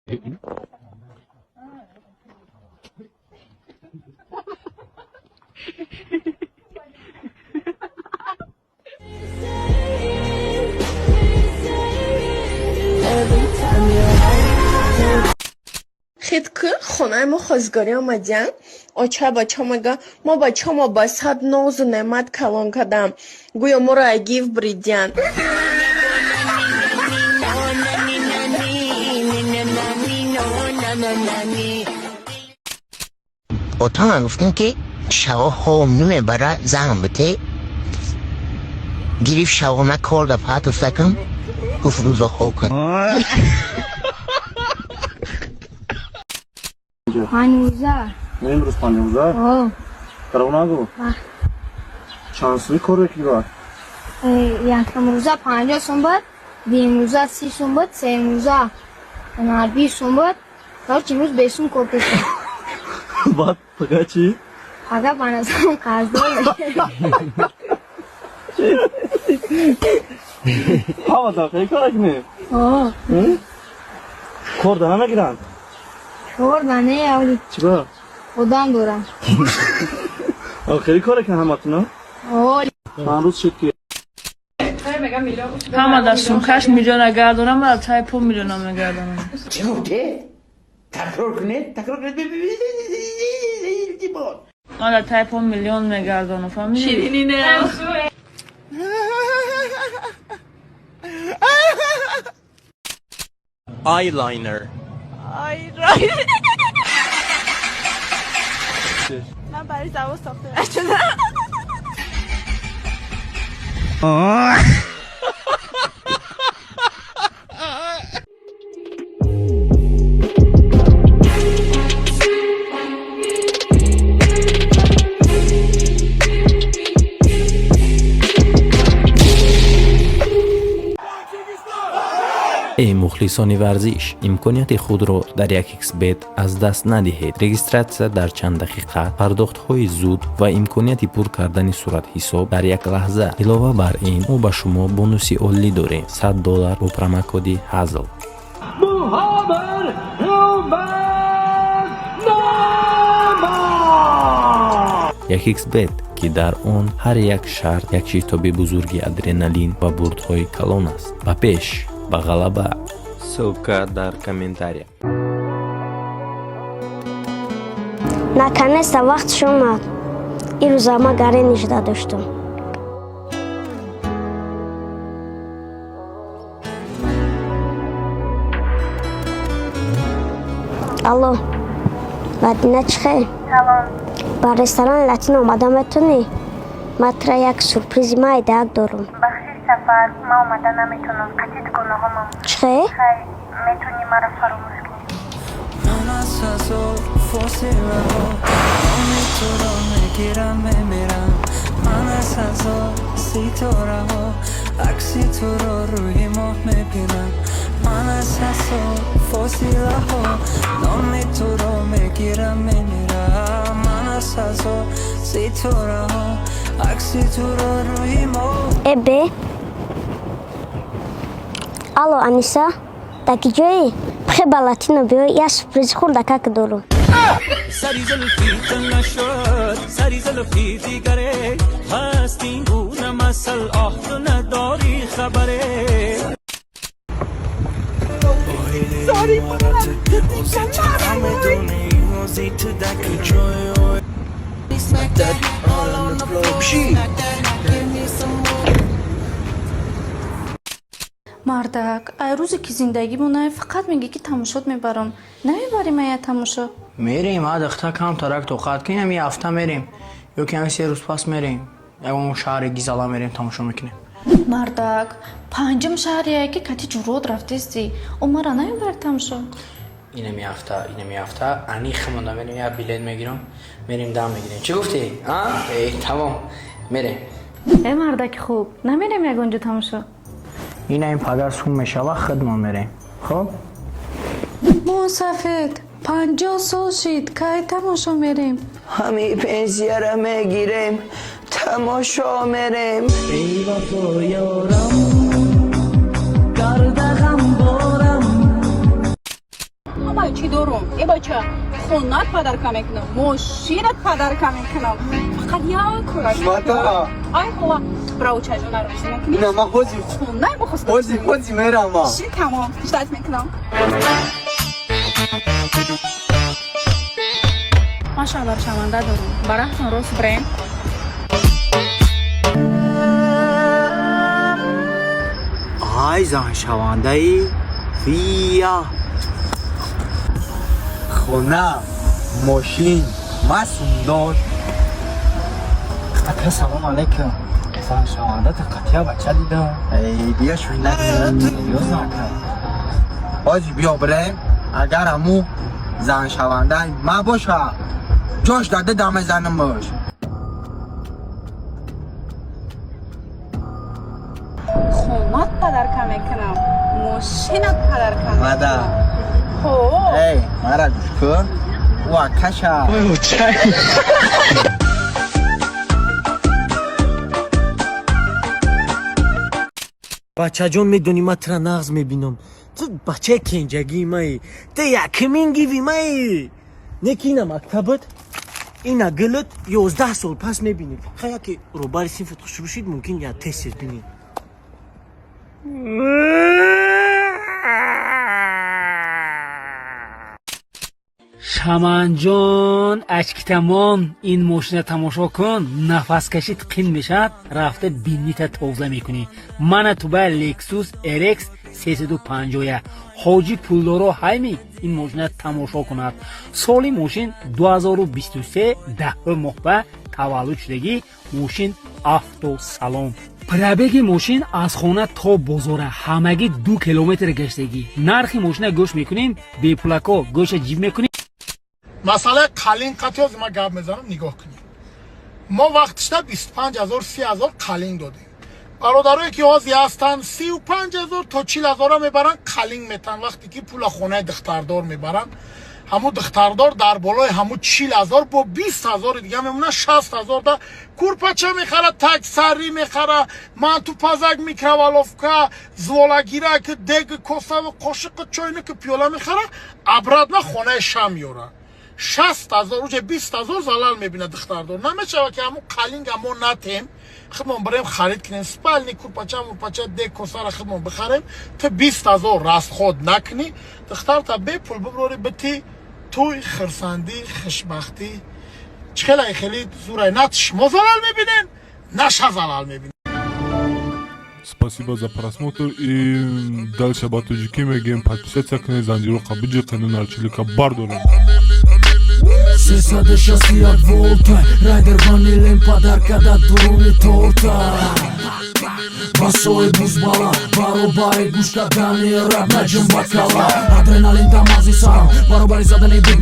Хит ки хонаи мо хозгорӣ омадиян, оча бача мега: «Мо бачамо ба сад нозу неъмат калон кардам, гӯё моро агив бридиян». Отама гуфтем, ки шаво хом намебара, зан бите. Гирифт, шавона кор да патуфтакам, гуфт: «Рӯзо хоб кун». 5 рӯза. Имрӯз 5 рӯза? О. Даро нагӯ. Чанд сӯи кор мекунӣ? Якам рӯза 50 сум буд, дуюм рӯза 30 сум буд, сеюм рӯза 20 сум буд. Короче, имрӯз бесум кор кардам. Баъд пага чӣ? Пага ба назарам қарздор мешавам. Ҳама дафъа кора кунӣ? О. Кор да намегиранд? Кор да не, авли. Чӣ ба? Одам дорам. Хеле кора кунӣ ҳаматуна? О. Чанд рӯз шуд, ки Ҳама дар сумкаш миллиона гардонам, дар таи пол миллиона мегардонам. Чӣ гуфте? Такрор кунед, такрор кунед. Ман дар таи пол миллион мегардонам, фаҳмидӣ? Ширинӣ не. Eyeliner. آی رای من برای زبان ساخته نشدم. Эй мухлисони варзиш, имконияти худро дар 1xBet аз даст надиҳед. Регистратсия дар чанд дақиқа, пардохтҳои зуд ва имконияти пур кардани суратҳисоб дар як лаҳза. Илова бар ин, мо ба шумо бонуси олӣ дорем: 100 доллар бо промокоди ҳазл. Muhammad Human. 1xBet, ки дар он ҳар як шарт як шитоби бузурги адреналин ва бурдҳои калон аст. Ба пеш, ба ғалаба! Ссылка дар комментария. Наконец-то вақтш омад. Ин рӯза ма гаре нижда доштум. Алло, Мадина, чӣ хел? Ба ресторани Латин омада метонӣ? Ма тура як сюрпризи майдаак дорум. Бахшиш, сафар, ман омада наметонам, қатъи дугонаҳомам. Чӣ хел? Хай, метавонӣ маро фаромӯш кунӣ. Ман аз ҳазор фосилаҳо номи туро мегирам, мемирам. Ман аз ҳазор ситораҳо акси туро рӯи моҳ мебинам. Ман аз ҳазор фосилаҳо номи туро мегирам, мемирам. Ман аз ҳазор ситораҳо акси туро рӯи моҳ. Э бе, алло, Аниса, дар ки ҷоӣ? Пихе ба Латино биё, як сюрпризи хурдакак дорум. Сари зулфи ту нашуд сари зулфи дигаре, ҳаст ин гуна масал, оҳ, ту надорӣ хабаре. Sorry. Намедонӣ ҳозир ту дар куҷои. Smack that all on the floor. Give me some more. Мардак, ай рӯзе ки зиндагимонай, фақат мегӣ, ки тамошот мебарам. Намебарӣ мая тамошо? Мерем, а духта, камтарак тоқат кунем, ҳами ҳафта мерем ё ки ҳами 3 рӯз пас мерем, ягон шаҳри гизала мерем, тамошо мекунем. Мардак, панҷум шаҳрие, ки кати ҷурот рафтести, о мара намебарӣ тамошо? Инами ҳафта аниқ монда мерем, як билет мегирам, мерем, дам мегирем. Чӣ гуфтӣ? А э, тамом, мерем. Э, мардаки хуб, намерем ягон ҷо тамошо? Ина, ин пагар сум мешава, худмон мерем, хоб? Мусафед, 50 сол шид, кай тамошо мерем? Ҳами пенсияра мегирем, тамошо мерем. Бевафо ёрам карда ғамборам. Ҳамаи чӣ дорум. Э бача, хонат подарка мекунам, мошинат подарка мекунам. Фақат як кора. Мада. Ай ҳола, бравчаҷона розӣ мекунӣ? На, ман ҳозир. Хонаи мо хоста. Ҳозир, ҳозир мерам ман. Ши, тамом, ждать мекунам. Ман шавҳаршаванда дорум. Бараҳтон рост бирем. Ай заншавандаи фия. Хона, мошин, ман сундор. Ака, салом алейкум. Заншаванда та қатия бача дидам. Эй, бия шӯй накун. Серьёзно, ака? Ҳозир биё бирем, агар ҳаму заншаванда ман боша, ҷош дада дам мезанамаш. Хонат подарка мекунам, мошинат подарка Мада. мекунам. Хо. Эй, мара гӯш кун. Ӯ акаша. Бачаҷон, медонӣ, ман тура нағз мебинам. Ту бачаи кенҷагии маӣ, ту якмин гиви маӣ. Не ки ина мактабат, ина гилат, 11 сол пас мебинем. Ха, яке рӯбари синфат хушрӯ шид, мумкин я тез-тез бинем. Шаманҷон, ачкитамон, ин мошина тамошо кун, нафаскашит қин мешавад, рафта бинита тоза мекунӣ. Мана туба Лексус RX 350. Ҳоҷи пулдоро ҳайми ин мошина тамошо кунад. Соли мошин 2023, даҳ моҳба таваллуд шудагӣ. Мошин автосалон. Пробеги мошин аз хона то бозора ҳамагӣ 2 километр гаштагӣ. Нархи мошина гӯш мекунем, бепулако гӯша ҷиб мекунем. Масъалаи қалин қатъи ҳозир ман гап мезанам, нигоҳ кунед. Мо вақтишда 25 0, 30 0 қалин додем. Бародарое ки ҳозир ҳастанд, 35 0 то 40 0-а мебаранд, қалин метан. Вақте ки пула хонаи духтардор мебаранд, ҳамун духтардор дар болои ҳамун 40 0 бо 20 0-и дига мемонад, 60 0 да курпача мехара, таксарӣ мехара, мантупазак, микроволновка, зволагирак, дег, косаву қошиқу чойнику пиёла мехара, обратно хонаи ша меёрад. 60 0 уже 20 0 залал мебинад духтардор. Намешавад ки ҳамун қалинга мо натем, худмон бирем харид кунем, спальник, курпача, мурпача, дег, косара худмон бихарем. Ту 20 0 расход накунӣ, духтарта бепул биброри, бити туй, хирсандӣ, хушбахтӣ. Чӣ хеле хеле зурай, на шумо залал мебинен, на ша залал мебинен. Спасибо за просмотр и дальше ба тоҷикӣ мегӯем: подписаться кунед, занҷироқа биҷиқену нарчилика бардорем. 361 волта, райдер ванилем подарка да дуруни торта. Басои бузбала, баробари гӯш кардани рап, наҷум ба кала. Адреналин дар мағзи сарам, баробари задани бит.